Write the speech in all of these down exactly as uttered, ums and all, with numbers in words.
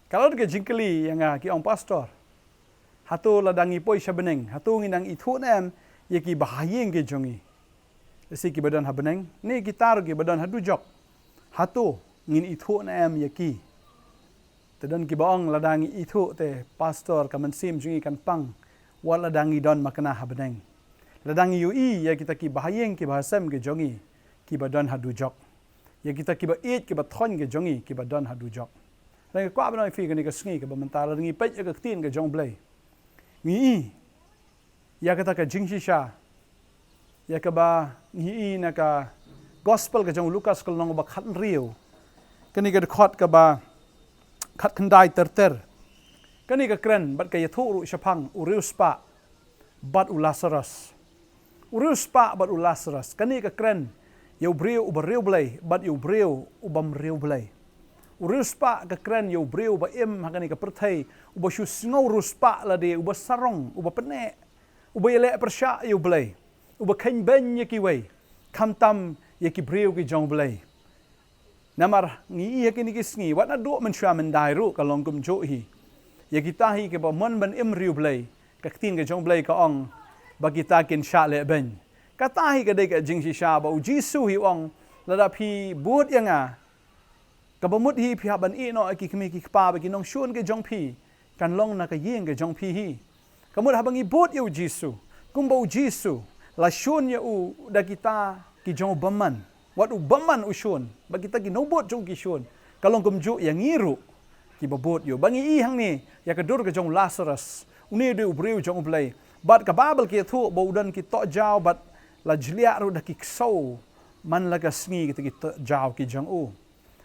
Ka la don ka jingkylli ïa nga, ki ong, Pastor, hato lada ngi poi sha bneng, hato ngi nang ithuh ne em ïa ki bahaïing ki jong ngi? Lehse ki ba don ha bneng, ne kita ruh ki ba don ha dujok, hato ngin ithuh ne em ïa ki? Te don ki ba ong, lada ngi ithuh te, Pastor, ka mynsiem jong ngi kan pang, wat lada ngi don makna ha bneng. Lada ngi ïohi ïa kita ki bahaïing ki bahasem ki jong ngi ki ba don ha dujok, ïa kita ki ba ïeit ki ba thoiñ ki jong ngi ki ba don ha dujok. Te nga kwah ban ong ïa phi kane ka sngi kaba mynta, lada ngi peit ïa ka ktien ka jong U Blei, ngi i ïa kata ka jingshisha, ïa kaba ngi i na ka Gospel ka jong u Lukas, ka lynnong ba khathynriew, kane ka dkhot kaba khatkhyndai ter ter. Kane ka kren bad ka ïathuh ruh shaphang u riewspah bad u Lasarus. U riewspah bad u Lasarus. Kane ka kren ïa u briew uba riewblei bad ïa u briew u bym riewblei. U riewspah ka kren ïa u briew uba im ha kane ka pyrthei, uba shu sngew riewspah lade, uba sarong, uba pyneh, uba ïaleh pyrshah ïa U Blei, uba kheiñbeiñ ïa kiwei, khamtam ïa ki briew ki jong U Blei. Namar ngi i ha kine ki sngi, wat naduh mynshuwa myndai ruh ka long kumjuh hi. Ïa kita hi kiba mon ban im riewblei, ka ktien ka jong U Blei ka ong ba kita kin shah lehbeiñ. Kata hi ka dei ka jingshisha ba U Jisu hi u ong, lada phi bud ïa nga, kaba mut hi phi hap ban ïeh noh ïa ki kmie ki kpa bad ki nongshun ki jong phi, kan long na ka ïing ka jong phi hi. Ka mut haba ngi bud ïa U Jisu, kumba U Jisu la shun ïa u da kita ki jong u bymman, wat u bymman u shun, bad kita ki nongbud jong u ki shun, ka long kumjuh ïa ngi ruh kiba bud ïa u. Ba ngi i hangne ïa ka dur ka jong u Lasarus, une u dei u briew jong U Blei. Bad ka Baibl ka ïathuh ba u don ki tohjaw bad la jliah ruh da ki ksew man la ka sngi kita ki tohjaw ki jong u.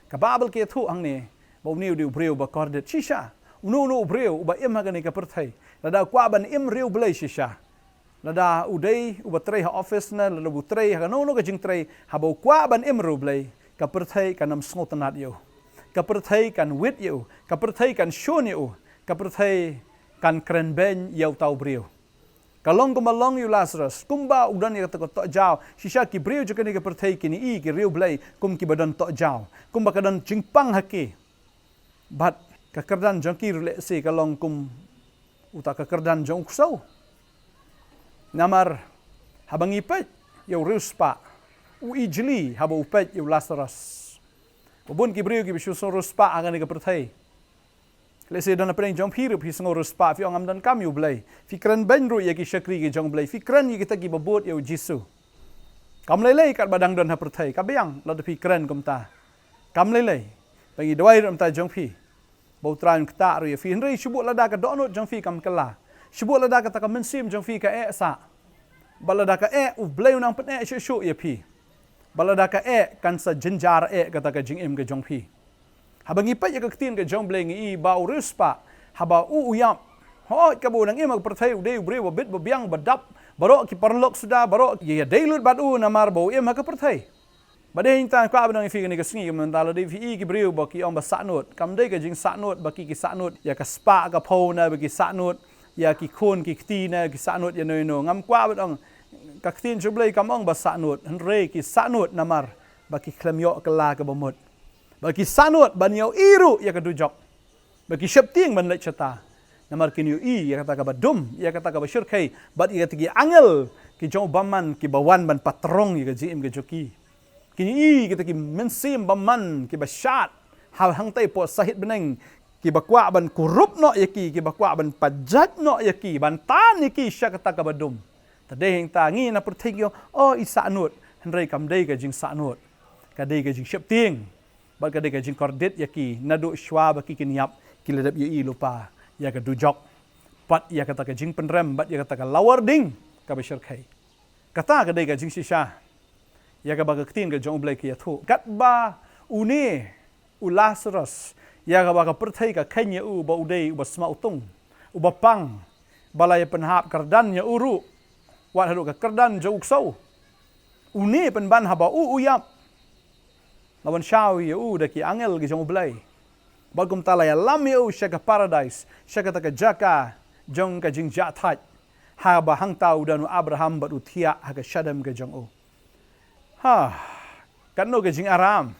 Ka Baibl ka ïathuh hangne ba une u dei u briew ba kordit shisha. Uno uno u briew uba im ha kane ka pyrthei, lada u kwah ban im riewblei shisha, lada u dei uba trei ha office ne lada u trei ha kano kano ka jingtrei, haba u kwah ban im riewblei, ka pyrthei kan ym sngewtynnad ïa u. Ka pyrthei kan wit ïa u. Ka pyrthei kan shun ïa u. Ka pyrthei kan kren beiñ ïa uta u briew. Ka long kumba long ïa u Lasarus, kumba u don ïa kata ka tohjaw. Shisha ki briew jong kane ka pyrthei kin i ki riewblei kum kiba don tohjaw, kumba ka don jingpang ha ki. Bad ka kyrdan jong ki ruh lehse ka long kum uta ka kyrdan jong u ksew. Namar haba ngi peit ïa u riewspah, u ijli haba u peit ïa u Lasarus. Ba bun ki briew kiba shu sngew riewspah ha kane ka pyrthei. Lehse don hapdeng jong phi ruh phi sngew riewspah, phi ong ngam donkam ïa U Blei. Phi kren beiñ ruh ïa ki shakri ki jong U Blei, phi kren ïa kita kiba bud ïa U Jisu. Kam lei lei katba dang don ha pyrthei, ka biang lada phi kren kumta. Kam lei lei. Ba ngi duwai ruh mynta jong phi ba U Trai un ktah ruh ïa phi. Hynrei shu bud lada ka dohnud jong phi kam kylla, shu bud lada kata ka mynsiem jong phi ka eh sah, bad lada ka eh, U Blei u nang pyneh shuh shuh ïa phi. Bad lada ka eh, kan sa jynjar eh kata ka jingim ka jong phi. Haba ngi peit ïa ka ktien ka jong U Blei ngi i ba u riewspah, haba u u ïap, hooid kaba u nang im ha ka pyrthei u dei u briew ba bit ba biang ba dap, baroh ki paralok suda, baroh ki ïadei lut bad u namar ba u im ha ka pyrthei. Bad dei hangta nga kwah ban ong ïa phi kane ka sngi, ka mynta lada phi i ki briew ba ki ong ba sahnud, kam dei ka jingsahnud ba ki, ki sahnud ïa ka spah ka phew ne ba ki sahnud ïa ki khun ki kti ne ki sahnud ïano ïano. Ngam kwah ban ong, ka ktien jong U Blei kam ong ba sahnud, hynrei ki sahnud namar ba ki khlem ïoh kylla kaba mut. Ba ki sahnud ban ïohi ruh ïa ka dujok. Ba ki sheptieng ban leit shata. Namar kin ïohi ïa kata kaba dum, ïa kata kaba shyrkhei, bad ïa kata ki angel ki jong u bymman kiba wan ban patrong ïa ka jingim ka jong ki. Kin ïohi kita ki mynsiem bymman kiba shad ha hangtai hapoh sahit bneng, kiba kwah ban kurup noh ïa ki, kiba kwah ban pynjait noh ïa ki, ban tan ïa ki sha kata kaba dum. Te dei hangta ngi na pyrthei ngi ong, oh, i sahnud, hynrei kam dei ka jingsahnud. Ka dei ka jingsheptieng. Bad ka dei ka jingkordit ïa ki, naduh shuwa ba ki kin ïap, ki la dep ïohi lypa ïa ka dujok, bad ïa kata ka jingpynrem, bad ïa kata ka lawar ding kaba shyrkhei. Kata ka dei ka jingshisha ïa kaba ka ktien ka jong U Blei ka ïathuh. Katba une u Lasarus, ïa kaba ka pyrthei ka kheiñ ïa u ba u dei uba sma utung, uba pang, ba la ïa pynhap kyrdan ïa u ruh, wat haduh ka kyrdan jong u ksew. Une pynban haba u u ïap, la wan shaw ïa u da ki angel ki jong U Blei. Bad kumta la ïalam ïa u sha ka paradais, sha kata ka jaka jong ka jingjahthait, haba hangta u don u Abraham bad u thiah ha ka shadem ka jong u. Ha, katno ka jingaram.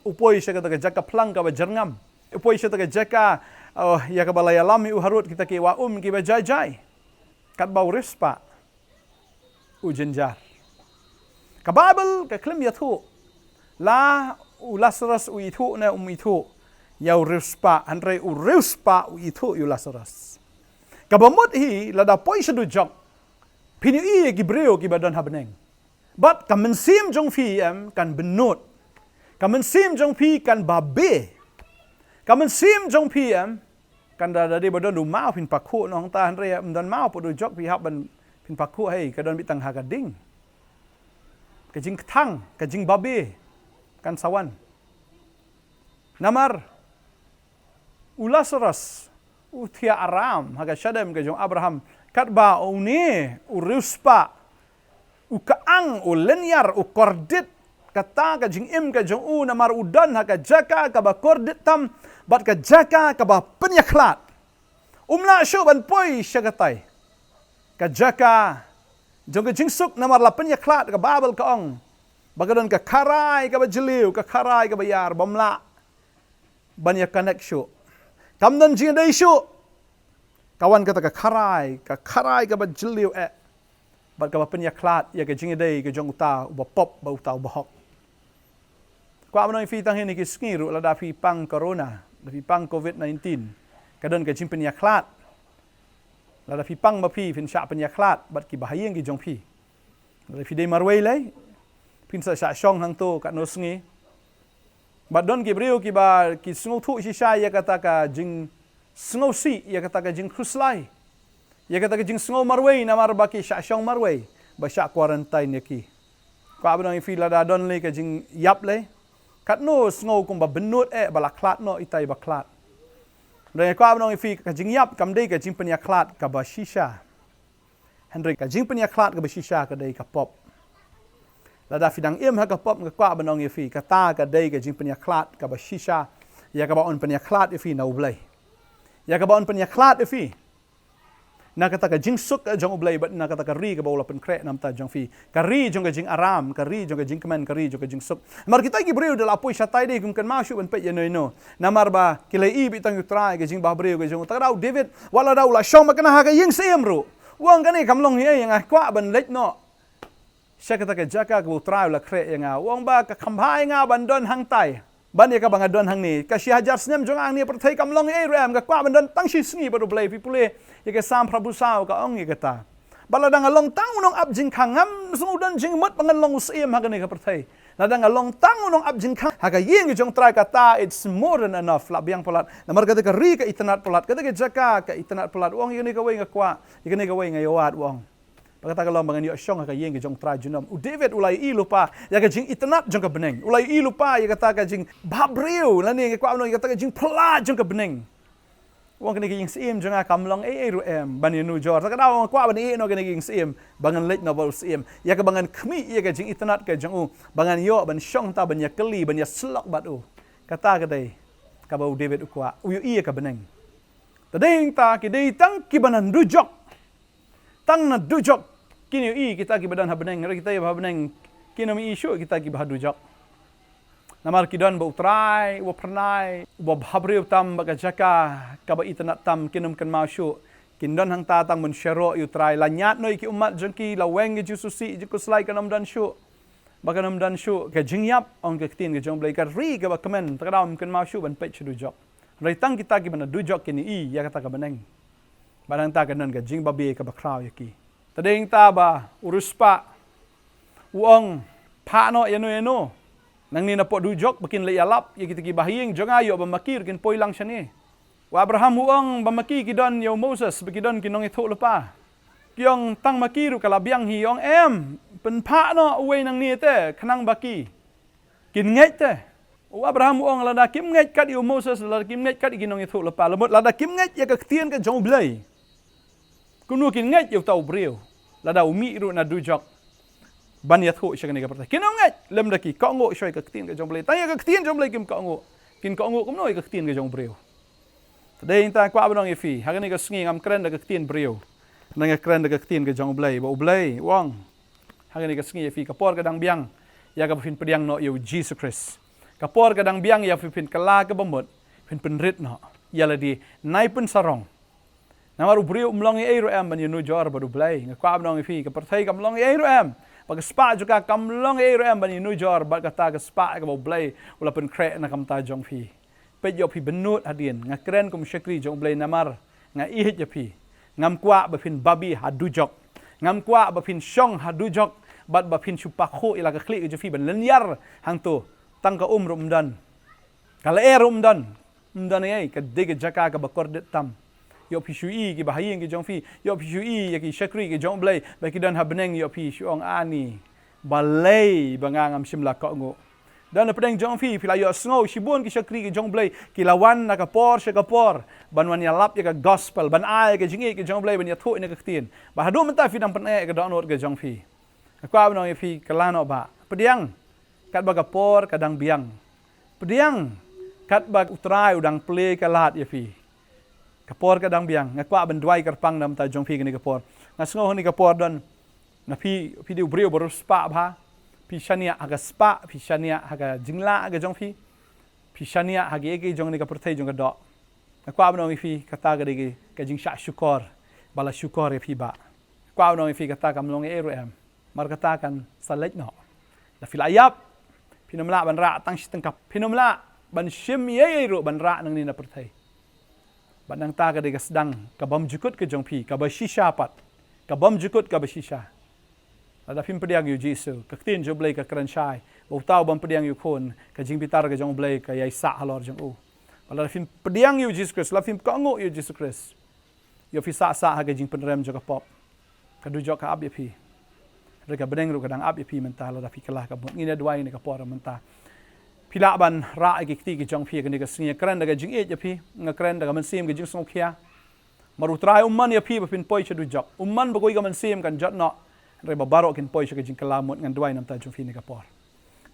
U poi sha kata ka jaka phlang kaba jyrngam. U poi sha kata ka jaka Oh, ïa kaba la ïalam ïa u Harud kita ki wah um kiba jai jai. Katba u riewspah u jynjar. Ka Baibl ka khlem ïathuh la u Lasarus u ithuh ne um ithuh ïa u riewspah, hynrei u riewspah u ithuh ïa u Lasarus. Kaba mut hi lada poi sha dujok, phin ïohi ïa ki briew kiba don ha bneng. Bad ka mynsiem jong phi em kan bynnud. Ka mynsiem jong phi kan babe. Ka mynsiem jong phi em kan da da dei ba don u maw phin pakhuh noh hangta, hynrei ym don maw pat dujok phi hap ban phin pakhuh, hei, ka don beit tang ha ka ding. Ka jingkthang, ka jingbabe kan sa wan. Namar u Lasarus u thiah aram ha ka shadem ka jong Abraham, katba une u riewspah u kyang, u lynñiar, u kordit. Kata ka jingim ka jong u namar u don ha ka jaka kaba kordit tam bad ka jaka kaba pynïakhlad. Um lah shuh ban poi sha katai ka jaka jong ka jingsuk namar la pynïakhlad. Ka Baibl ka ong ba ka don ka kharai kaba jylliew, ka kharai kaba ïar, bym lah ban ïa connect shuh. Kam don jingïadei shuh. Ka wan kata ka kharai, ka kharai kaba jylliew eh bad kaba pynïakhlad ïa ka jingïadei ka jong uta uba pop bad uta uba hok. Kwah ban ong ïa phi tang ha kine ki sngi ruh, lada phi pang corona, lada phi pang covid nineteen, ka don ka jingpynïakhlad. Lada phi pang ma phi, phin shah pynïakhlad bad kiba ha ïing ki jong phi. Lada phi dei marwei lei, phin sa shah shong hangto katno sngi. Bad don ki briew kiba ki sngewthuh shisha ïa kata ka jingsngewsih, ïa kata ka jingkhuslai, ïa kata ka jingsngew marwei namar ba ki shah shong marwei, ba shah quarantine ïa ki. Kwah ban ong ïa phi, lada don lei ka jingïap lei, katno sngew kumba bynnud eh ba la khlad noh itai ba khlad. Hynrei kwah ban ong ïa phi, ka jingïap kam dei ka jingpynïakhlad kaba shisha. Hynrei ka jingpynïakhlad kaba shisha ka dei ka pop. Lada phi dang im ha ka pop, nga kwah ban ong ïa phi, kata ka dei ka jingpynïakhlad kaba shisha ïa kaba yn pynïakhlad ïa phi na U Blei. Ïa kaba yn pynïakhlad ïa phi na kata ka jingsuk ka jong U Blei bad na kata ka ri kaba u la pynkhreh na bynta jong phi. Ka ri jong ka jingaram, ka ri jong ka jingkmen, ka ri jong ka jingsuk. Namar kita ki briew da la poi shatai, dei kim kynmaw shuh ban peit ïano ïano. Namar ba ki la ïohi beit tang ïa U Trai, ka jingbhabriew ka jong u. Te ka dei u David, wat la da u la shong makna ha ka ïing syiem ruh, u ong, kane kam long ei ei, nga kwah ban leit noh sha kata ka jaka kaba U Trai u la khreh ïa nga. U ong ba ka kham bha ïa nga ban don hangtai ban ïa kaba nga don hangne. Ka shi hajar snem jong nga hangne ha pyrthei kam long ei ei ruh em, nga kwah ban don tang shi sngi bad U Blei. Phi pule ïa ka Salm phra phew saw, ka ong ïa kata. Bad lada nga long tang u nongap jingkhang, ngam sngew don jingmut ba ngan long u syiem ha kane ka pyrthei. Lada nga long tang u nongap jingkhang ha ka ïing ka jong U Trai, kata it's more than enough. La biang palat. Namar kata ka ri ka itynnad palat, kata ka jaka ka itynnad palat. U ong, ïa kane kawei nga kwah, ïa kane kawei nga ïa wad, u ong. Ba kata ka long ba ngan ïoh shong ha ka ïing ka jong U Trai junom. U David u la ïohi lypa ïa ka jingitynnad jong ka bneng. U la ïohi lypa ïa kata ka jingbhabriew, lane nga kwah ban ong ïa kata ka jingphylla jong ka bneng. U ong, kane ka ïing syiem jong nga kam long ei ei ruh em ban ïanujor. Te ka dei, u ong, nga kwah ban ïeh noh kane ka ïing syiem ba ngan leit noh bad u syiem, ïa kaba ngan khmih ïa ka jingitynnad ka jong u, ba ngan ïoh ban shong hangta, ban ïakylli, ban ïasyllok bad u. Kata ka dei kaba u David u kwah, u ïohi ïa ka bneng. Te dei hangta ki dei tang kiba na dujok. Tang na dujok kin ïohi kita kiba don ha bneng, hynrei kita kiba ha bneng kin ym ïohi shuh kita kiba ha dujok. Namar ki don bad U Trai uba phyrnai, uba bhabriew tam bad ka jaka kaba itynnad tam, kin ym kynmaw shuh. Kin don hangta tang ban sharoh ïa U Trai. La ñiad noh ïa ki ummat jong ki, la weng ki jingsngewsih, jingkhuslai kan ym don shuh. Ba kan ym don shuh ka jingïap, ong ka ktien ka jong U Blei, ka ri kaba kmen, te ka dei ym kynmaw shuh ban peit sha dujok. Hynrei tang kita kiba na dujok kin ïohi ïa kata ka bneng. Bad hangta kan don ka jingbabe kaba khraw ïa ki. Te dei hangta ba u riewspah u ong, phah noh ïano ïano. Nangne napoh dujok ba kin leit ïalap ïa kita kiba ha ïing jong nga, ïoh ba ma ki ruh kin poi lang shane. U Abraham u ong, ba ma ki ki don ïa u Moses, ba ki don ki nongïathuhlypa. Ki ong, tang ma ki ruh ka la biang hi. U ong, em, pynphah noh uwei nangne te khnang ba ki kin ngeit te. U Abraham u ong, lada kim ngeit kat ïa u Moses, lada kim ngeit kat ïa ki nongïathuhlypa, la mut lada kim ngeit ïa ka ktien ka jong U Blei, kumno kin ngeit ïa uta u briew lada u mih ruh na dujok ban ïathuh sha kane ka pyrthei? Kin ym ngeit lymda ki kohnguh shuwa ïa ka ktien ka jong U Blei. Tang ïa ka ktien jong U Blei kim kohnguh, kin kohnguh kumno ïa ka ktien ka jong u briew? Te dei hangta kwah ban ong ïa phi, ha kane ka sngi ngam kren da ka ktien briew, nga kren da ka ktien ka jong U Blei. Ba U Blei u ong ha kane ka sngi ïa phi, ka por ka dang biang ïa kaba phin pdiang noh ïa U Jisu Khrist. Ka por ka dang biang ïa phi, phin kylla kaba mut, phin pynrit noh. ïa lade, nai pynsarong. Namar u briew um long ei ei ruh em ban ïanujor bad U Blei. Nga kwah ban ong ïa phi, ka pyrthei kam long ei ei ruh em. Bad ka spah jong ka kam long ei ei ruh em ban ïanujor bad kata ka spah kaba U Blei u la pynkhreh na ka bynta jong phi. Peit, ïoh phi bynnud hadien, nga kren kum shakri jong U Blei namar nga ïeit ïa phi. Ngam kwah ba phin babe ha dujok. Ngam kwah ba phin shong ha dujok bad ba phin shu pakhuh ïa la ka khlieh ka jong phi ban lynñiar hangto. Tang ka um ruh um don. Ka lyer ruh um don. Um don ei ei, ka dei ka jaka kaba kordit tam. Ïoh phi shu i ki bahaïing ki jong phi, ïoh phi shu i ïa ki shakri ki jong U Blei ba ki don ha bneng, ïoh phi shu ong, ani, balei ba nga ngam shym la kohnguh. Don na pdeng jong phi, phi la ïohsngew shibun ki shakri ki jong U Blei ki la wan na ka por sha ka por ban wan ïalap ïa ka gospel, ban ai ka jingïeit ki jong U Blei, ban ïathuh ïa ka ktien. Bad haduh mynta phi dang pyneh ka dohnud ka jong phi. Nga kwah ban ong ïa phi, kylla noh ba pdiang katba ka por ka dang biang. Pdiang katba U Trai u dang plie ka lad ïa phi. Ka por ka dang biang. Nga kwah ban duwai kyrpang na ka bynta jong phi kane ka por. Nga sngew ha kane ka por don na phi, phi dei u briew ba riewspah bha. Phi shaniah ha ka spah, phi shaniah ha ka jinglah ka jong phi. Phi shaniah ha kiei kiei jong kane ka pyrthei jong ka doh. Nga kwah ban ong ïa phi, kata ka dei ka jingshah shukor ba la shukor ïa phi bah. Nga kwah ban ong ïa phi, kata kam long ei ei ruh em. Namar kata kan sa leit noh. Lada phi la ïap, phin ym lah ban rah tang shi tyngka. Phin ym lah ban shim ei ei ruh ban rah nangne na pyrthei. Bad nangta ka dei ka sdang ka bymjukut ka jong phi, kaba shisha pat. Ka bymjukut kaba shisha. Lada phim pdiang ïa U Jisu, ka ktien jong U Blei ka kren shai ba uta ubym pdiang ïa U Khun, ka jingbitar ka jong U Blei ka ïai sah halor jong u. Bad lada phim pdiang ïa U Jisu Khrist, lada phim kohnguh ïa U Jisu Khrist, ïoh phi sah sah ha ka jingpynrem jong ka pop. Ka dujok ka ap ïa phi. Hynrei ka bneng ruh ka dang ap ïa phi mynta lada phi kylla ka mut. Ngin ïa duwai ha kane ka por mynta. Phi lah ban rah ïa ki kti ki jong phi ha kane ka sngi. Nga kren da ka jingïeit ïa phi. Nga kren da ka mynsiem ka jingsngewkhia. Namar U Trai um mon ïa phi ba phin poi sha dujok. Um mon ba kawei ka mynsiem kan jot noh. Hynrei ba baroh kin poi sha ka jingkylla mut. Ngan duwai na ka bynta jong phi ha kane ka por.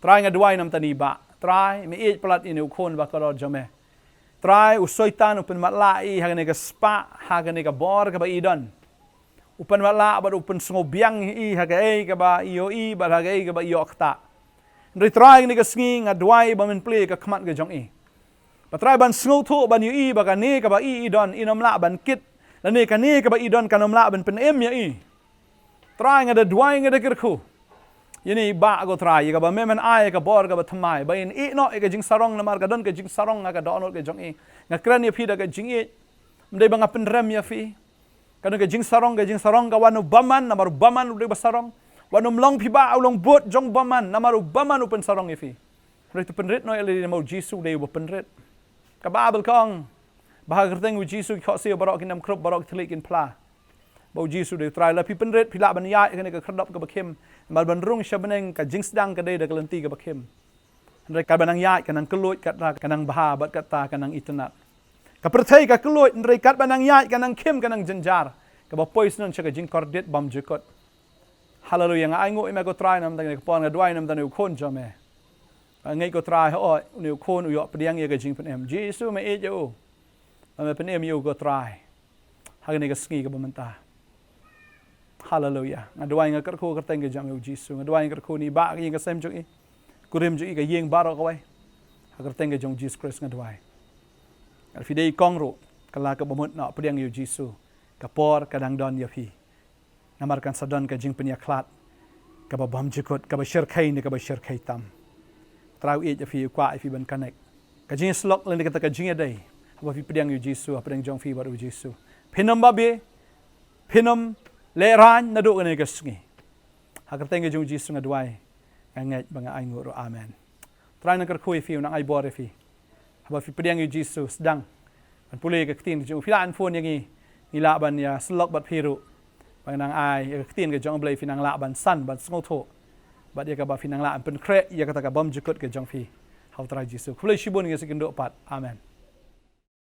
Trai, nga duwai na ka bynta i Bah. Trai, me ïeit palat ïa une u khun ba kordor jong me. Trai, u Soitan u pynmatlah ïa i ha kane ka spah, ha kane ka bor kaba i don. U pynmatlah bad u pynsngewbiang ïa i ha kaei kaba i ïohi bad ha kaei kaba i ïoh ktah. Hynrei Trai, ha kane ka sngi nga duwai ba men plie ïa ka khmat ka jong i. Ba Trai, ban sngewthuh, ban ïohi ba kane kaba i i don in ym lah ban kit, lane kane kaba i don kan ym lah ban pynim ïa i. Trai, nga da duwai, nga da kyrkhu ïa une i Bah, ko Trai, ïa kaba me men ai ïa ka bor kaba thymmai ba in ïeh noh ïa ka jingsarong, namar ka don ka jingsarong ha ka dohnud ka jong i. Nga kren ïa phi da ka jingïeit. Ym dei ba nga pynrem ïa phi. Ka don ka jingsarong, ka jingsarong ka wan u bymman, namar u bymman u dei ba sarong. Wat nym long phi Bah u long bud jong u bymman, namar u bymman u pynsarong ïa phi. Hynrei to pynrit noh ïa lade namar U Jisu u dei uba pynrit. Ka Baibl ka ong ba ha ka kyrteng U Jisu ki khohsiew baroh kin ym khrup, baroh ki thylliej kin phla. Ba U Jisu u dei U Trai. Lada phi pynrit, phi lah ban ïaid ha kane ka khyrdop kaba khim. Namar ban rung sha bneng, ka jingsdang ka dei da ka lynti kaba khim. Hynrei katba nang ïaid ka nang kylluid, kata ka nang bha bad kata ka nang itynnad. Ka pyrthei ka kylluid, hynrei katba nang ïaid ka nang khim, ka nang jynjar. Kaba poi shnong sha ka jingkordit bymjukut. Haleluia, nga ainguh ïa me ko Trai na ka bynta kane ka por, nga duwai na ka bynta une u khun jong me. Nga ngeit ko Trai, hooid, une u khun u ïoh pdiang ïa ka jingpynim. Jisu, me ïeit ïa u. Ba me pynim ïa u ko Trai. Ha kane ka sngi kaba mynta. Haleluia. Nga duwai, nga kyrkhu ha ka kyrteng ka jong me U Jisu. Nga duwai, nga kyrkhu ïa une i Bah, ïa ka sem jong i. Kurim jong i, ka ïing baroh kawei. Ha ka kyrteng ka jong U Jisu Khrist nga duwai. Lada phi dei i kong ruh, kylla kaba mut noh, pdiang ïa U Jisu. Ka por ka dang don ïa phi. Namar kan sa don ka jingpynïakhlad kaba bymjukut, kaba shyrkhei ne kaba shyrkhei tam. Trai u ïeit ïa phi, u kwah ïa phi ban connect. Ka jingïasyllok lane kata ka jingïadei, haba phi pdiang ïa U Jisu hapdeng jong phi bad U Jisu, phin ym babe, phin ym lehraiñ naduh kane ka sngi. Ha ka kyrteng ka jong U Jisu nga duwai, nga ngeit ba nga ainguh ruh. Amen. Trai nang kyrkhu ïa phi, u nang ai bor ïa phi. Haba phi pdiang ïa U Jisu, sdang ban pule ïa ka ktien ka jong u. Phi lah ban phone ïa ngi, ngi lah ban ïasyllok bad phi ruh. Ba ngi nang ai ïa ka ktien ka jong U Blei, phi nang lah ban san, ban sngewthuh. Bad ïa kaba phi nang lah ban pynkhreh ïa kata ka bymjukut ka jong phi ha U Trai Jisu. Khublei shibun, ngin sa ïakynduh pat. Amen.